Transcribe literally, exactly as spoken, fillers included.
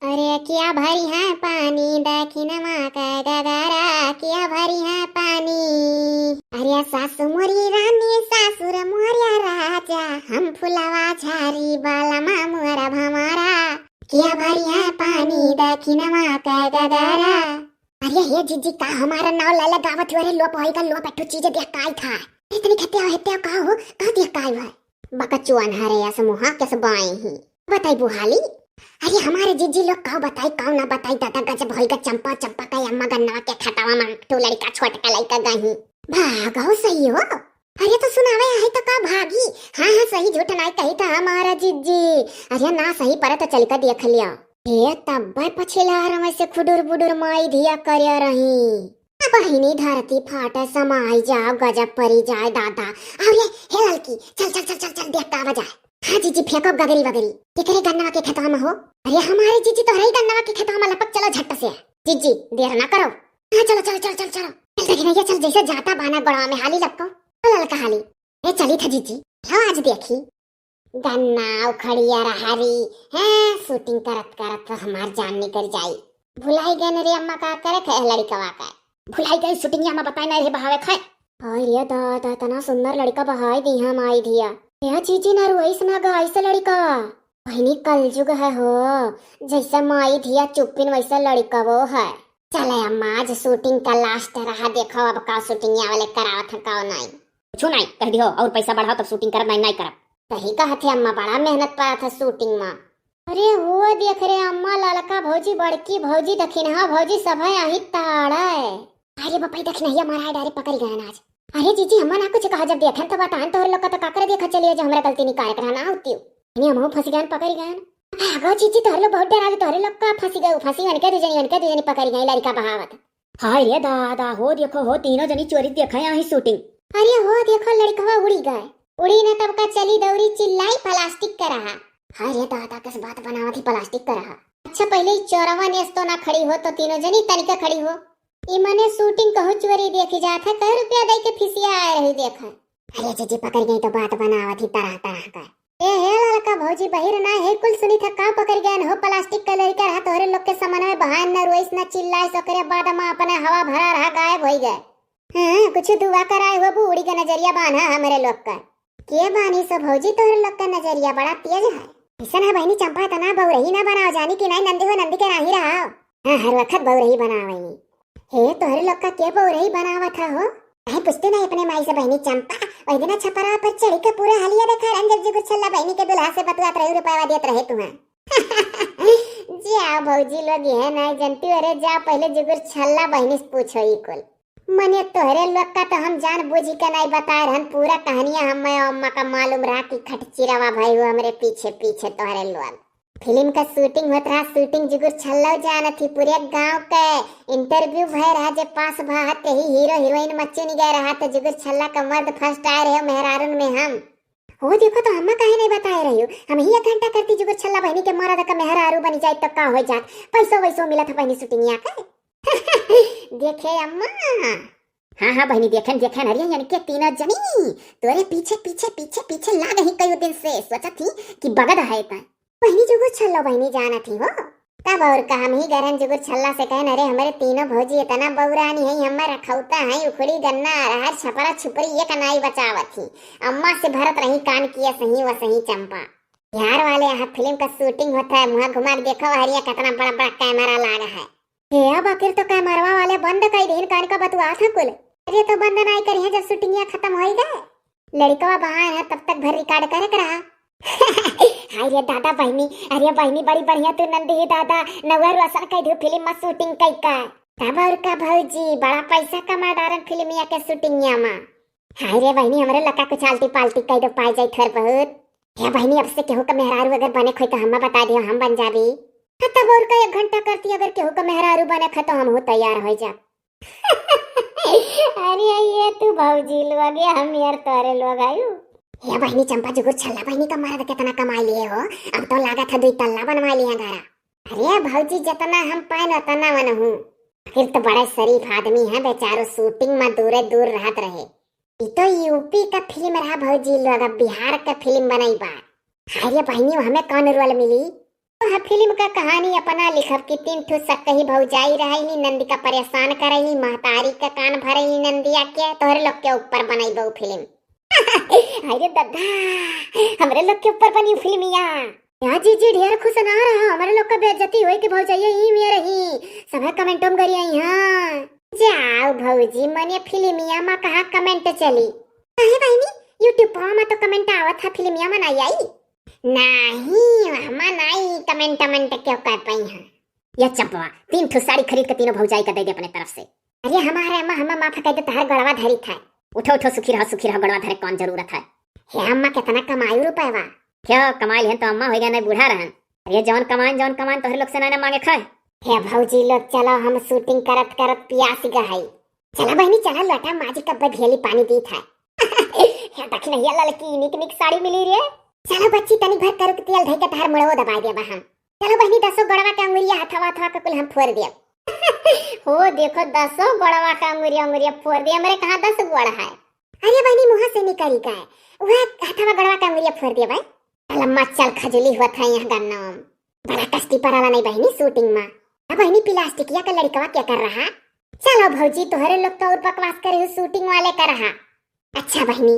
अरे किया भरी है पानी दखिनवा के गगरा, किया भरी है पानी। अरे सासु मोरी रानी, सासुर मोरिया राजा, हम फुलवा झारी बालमा मोरा भमरा, किया भरी है पानी दखिनवा के गगरा। अरे हे जीजी, का हमारा नाव लैले गावत हो रे? लोप होई का लोप, एक ठो चीज देख काई था। अरे तनी खेते आओ, हेते आओ, का हो, का देख काई है? बकचुअन हरे अस मुहा के सब आए ही। बताई बुहाली। अरे हमारे जीजी लोग का बताई, का ना बताई दादा, गजब होई का चंपा, चंपा का अम्मा गन्नवा के खेतवा में ठो लड़का छोट का लड़का गही। भागो सही हो। अरे तो सुनावे आहे तो का भागी? हाँ हाँ सही, झूठ नाई कही था हमारा जीजी। अरे ना सही परे तो चल के देख लिया। हे तब्बे पछिला रमे से खुडुर बुडुर माई धिया करे रही। अब बहिनी धरती फाटे समाई जाओ, गजब परी जाए दादा। अरे हे ललकी, चल चल चल चल चल देख का आवा जाए। हाँ जीजी, फेंको गगरी वगरी। केकरे गन्नवा के खेतवा में हो? अरे हमारे जीजी तोहरे ही गन्नवा के खेतवा में लपक चलो झट से। जीजी देर ना करो। हाँ चलो चलो चलो चलो चलो। चल देखी भैया चल, जैसे जाता बाना गोड़वा में हाली लपको। चल ललका हाली। ए चली था जीजी। हाँ आज देखी। गन्ना उखड़िया रहारी। हैं, शूटिंग करत करत हमार जान निकल जाई। भुलाई गए न रे अम्मा का करे खे लड़िकवा का। भुलाई गई शूटिंगिया में बताए ना रे बहावे खे। हाय रे दादा, इतना सुंदर लड़का बहाई दी हम आई धिया। ए जीजी ना रुआइस ना गाइस लड़िकवा। बहिनी कलजुग है हो, जैसे माई धिया चुप्पिन वैसे लड़िकवो है। चले अम्मा, आज शूटिंग का लास्ट रहा, देखो अब का शूटिंगिया वाले करावत है का नहीं। कुछ नहीं कह दियो, और पैसा बढ़ाओ तब शूटिंग करब, नहीं नहीं करब। सही कहत है अम्मा, बड़ा मेहनत पड़त है शूटिंग में। अरे हो देख रे अम्मा, ललका भौजी, बड़की भौजी, दखिनहा भौजी, सभे आही ताड़े। अरे बपई दखिनहिया मारा डारे पकड़ गए आज। अरे जीजी, हम्मा ना कुछ कहा, जब देखन तो बतान तोहरे लोग का तो काकर देखा चलिए जो हमरा गलती निकाले करा ना होती। नहीं हमहू फंस गए पकड़ गए। अगो जीजी, तोहरे लोग बहुत डरा, तोहरे लोग का फंसी गए, फंसी उनके दू जनी, उनके दू जनी पकड़ गए लड़का बहावत। हाय रे दादा, हो देखो हो, तीनों जनी चोरी देखे आही शूटिंग। अरे हो देखो, लड़कवा उड़ी गए। उड़ी न तब का चली दौरी चिल्लाई, प्लास्टिक का रहा। हाय रे दादा, कस बात बनावत ही प्लास्टिक का रहा। अच्छा पहले ही चोरवा नेस तो ना खड़ी हो तो तीनों जनी तनिका खड़ी हो। ई मने शूटिंग कहूँ चोरी देखी जात है, कई रुपया दे के फिसिया आए रही देखा। अरे जीजी पकड़ गई तो बात बनावत ही तरह तरह का। ए हे ललका भौजी, बहिर ना है, कुल सुनी था का पकड़ गए हो, प्लास्टिक का लड़का रहा तोहरे लोग के समनवे बहान न रोइस न चिल्लाइस, ओकरे बाद में अपने हवा भरा रहा गायब होई गए। हाँ, कुछ दुआ कराए हो बू, उड़ी के नजरिया बान्हा हमरे लोग का। के बानी सो भौजी, तोहरे लोग का नजरिया बड़ा तेज है। ऐसन है बहिनी चंपा, इतना बउरही ना बनाओ, जानी कि नहीं नंदी हो, नंदी के राही रहा। हाँ, हर वक्त बउरही बनावे। हे तोहरे लोग का के बउरही बनावत है हो? काहे पूछते नहीं अपने माई से बहिनी चंपा? वही दिन छपरा पर चढ़ी के पूरा हलिया देखा रंजक जी गुच्छल्ला बहिनी के दुल्हा से बतुआत रही, रुपया देत रहे तुम्हें। जा भौजी लोग, यह नहीं जानती, अरे जा पहले जुगुर छल्ला बहिनी से पूछो ई कुल। मने तोहरे लोग का तो हम जान बूझी के नहीं बताए रहन, पूरा कहानिया हम्मे अम्मा का मालूम रहा कि खटचिरवा भाई हो हमरे पीछे पीछे तोहरे लोग। फिल्म का शूटिंग होत रहा, शूटिंग जुगुर छल्लो जानत ही, पूरे गांव के इंटरव्यू भय रहा, जे पास भा हते ही हीरो हीरोइन मच्चुन गए रहा, तो जुगुर छल्ला का मर्द फर्स्ट आए रहे मेहरारून में हम। हो देखो तो हम्मा काहे नहीं बताए रही हो, हम ही एक घंटा करती जुगुर छल्ला बहिनी के मर्द का मेहरारू बनी जाए तो का हो जात, पैसो वैसो मिलत है बहिनी शूटिंगिया के। देखे अम्मा। हाँ हाँ बहिनी, देखेन देखेन, अरे यानी के तीनों जनी तोरे पीछे पीछे पीछे पीछे लाग ही कई दिन से, सोचत ही कि बगद है ता। बहिनी जुगुर छल्लो बहिनी जानत ही हो। तब और का हम ही गरन जुगुर छल्ला से कहन, अरे हमरे तीनों भौजी इतना बौरानी है, हमर रखौता है, उखड़ी गन्ना अरहर छपरा छुपरी एक नाई बचावत ही। अम्मा से भरत रही कान किया सही व सही चंपा। बिहार वाले यहाँ फिल्म का शूटिंग होता है, मुँह घुमा के देखो हरिया कितना बड़ा बड़ा कैमरा लागा है। हे अब आखिर तो कैमरवा वाले बंद कर दीन, कान का बतुआ था कुल। अरे तो बंद नाई करी है जब शूटिंगिया खत्म होई गए। लड़कवा बहान है तब तक भर रिकॉर्ड करे के रहा। हाय रे दादा बहिनी, अरे बहिनी बड़ी बढ़िया तू नंदी ही दादा, नवर रोशन कह दू फिल्म में शूटिंग कई का। तब और का भौजी बड़ा पैसा कमा डारन फिल्मिया के शूटिंगिया में। हाय रे बहिनी, हमरे लका कुछ आल्टी पाल्टी कह दो, पाए जाई थोड़ बहुत। हे बहिनी, अब से केहू का मेहरारू अगर बने खोई तो हम्मा बता दियो, हम बन जाबी। हाँ, तब और का एक घंटा करती, अगर केहू का मेहरारू बने खोई तो हम हो तैयार हो जा। अरे ये तू भौजी लोग, ये हम यार तोरे लोग आयु। हे बहिनी चंपा जुगुर छल्ला बहिनी का मर्द कितना कमाई लिए हो, अब तो लागत है दुई तल्ला बनवा लिए घरा। अरे भौजी जितना हम पाए न उतना मन हूँ। फिर तो बड़ा शरीफ आदमी है बेचारो, शूटिंग में दूरे दूर रहत रहे। ई तो यूपी का फिल्म रहा भौजी लोग, अब बिहार का फिल्म बनाई बा। हाय रे बहिनी, हमें कौन रोल मिली? तो फिल्म का कहानी अपना लिखब कि तीन ठो सक्कही भौजाई रहइनी, नंदी का परेशान करइनी, महतारी का कान भरइनी नंदिया के, तोहरे लोग के ऊपर बनइबो फिल्म। अरे दादा, हमरे लोग के ऊपर बनी फिल्मिया। या जीजी, ढेर खुश ना रहा, हमरे लोग का बेइज्जती होई कि भौजाइया ई में रही, सभे कमेंटों में गरियाई। हाँ, जाओ भौजी, मने फिल्मिया में कहाँ कमेंट चली? काहे बहिनी, YouTube पर में तो कमेंट आवत है, फिल्मिया में नहीं आई? नहीं, हमा नहीं कमेंट अमेंट क्यों कर पाई हैं? या चंपवा, तीन ठो साड़ी खरीद के तीनों भौजाई का दे दे अपने तरफ से। अरे हमारे अम्मा, हमा माफ कर दे, तहार गड़वा धरी था। उठो उठो, सुखी रहो सुखी रहो, गड़वा धरे कौन जरूरत है? हे अम्मा, कितना कमाई रुपए बा? क्यों कमाई है तो अम्मा हो गया, नहीं बूढ़ा रहन। अरे जौन कमाइन जौन कमाइन, तोहरे लोग से ना ना मांगे खाए। हे भौजी लोग, चलो हम शूटिंग करत करत पियास गए। चला बहिनी, चला, लोटा माजी कब भेली पानी दी था। हे दखिनहिया ललकी, निक निक साड़ी मिली रे। चलो बच्ची, तनी भर करू के तेल धई के तहार मुड़वो दबाई देबा हम। चलो बहिनी, दसो गोड़वा के अंगुरिया, हथवा हथवा के कुल हम फोड़ देब। हो देखो, दसो गोड़वा के अंगुरिया अंगुरिया फोड़ दे, हमरे कहाँ दस गोड़ है। अरे बहिनी, मुँह से निकली का है, वह हथवा गोड़वा के अंगुरिया फोड़ देबा। लम्मा चल खजुली हुआ था यहाँ गन्नम। बड़ा कष्टी पड़ाला नहीं बहिनी शूटिंग में। अब बहिनी प्लास्टिकिया का लड़कवा क्या कर रहा? चलो भौजी, तोहरे लोग तो और बकवास करे हो, शूटिंग वाले का रहा। अच्छा बहिनी,